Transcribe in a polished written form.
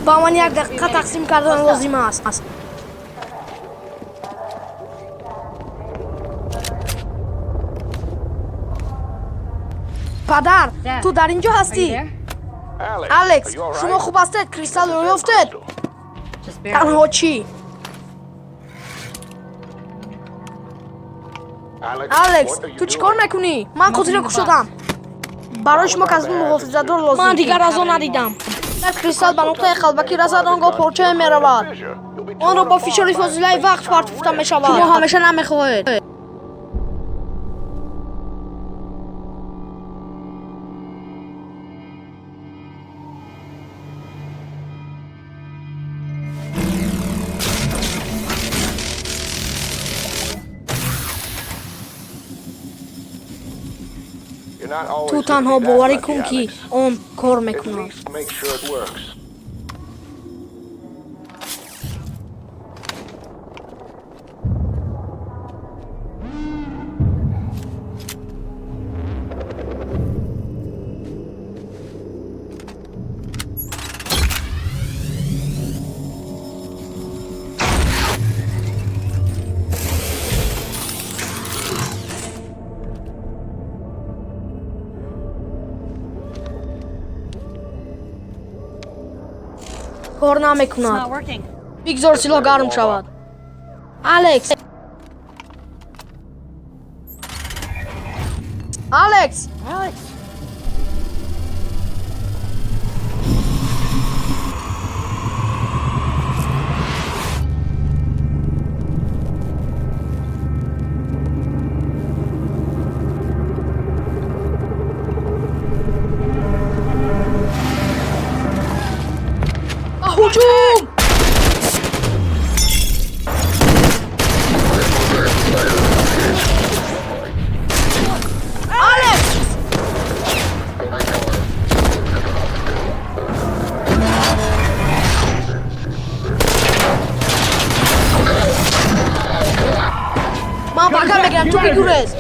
Ба ман як дақиқа тақсим кардан лозим аст. Падар, ту дар ин ҷо ҳастӣ? Алекс, шумо хуб ҳастед? Кристаллро ёфтед? Танҳо чӣ? Алекс, ту чӣ кор мекунӣ? Ман қутиро кушодам. Барои шумо касби муҳофизатдор лозим. Ман дигар аз он надидам. Як кристалл ба нуқтаи қалбакӣ расад, он гоҳ порчае меравад. Онро бо фишори фозилаи вақт партофта мешавад. Шумо ҳамеша намехоҳед. Ту танҳо боварӣ кун, ки он кор мекунад. Кор намекунад. Бигзор силоҳ гарм шавад. Алекс, Алекс! Ба ҳуҷум! Алекс! Ман бака мегирам, ту бигурез.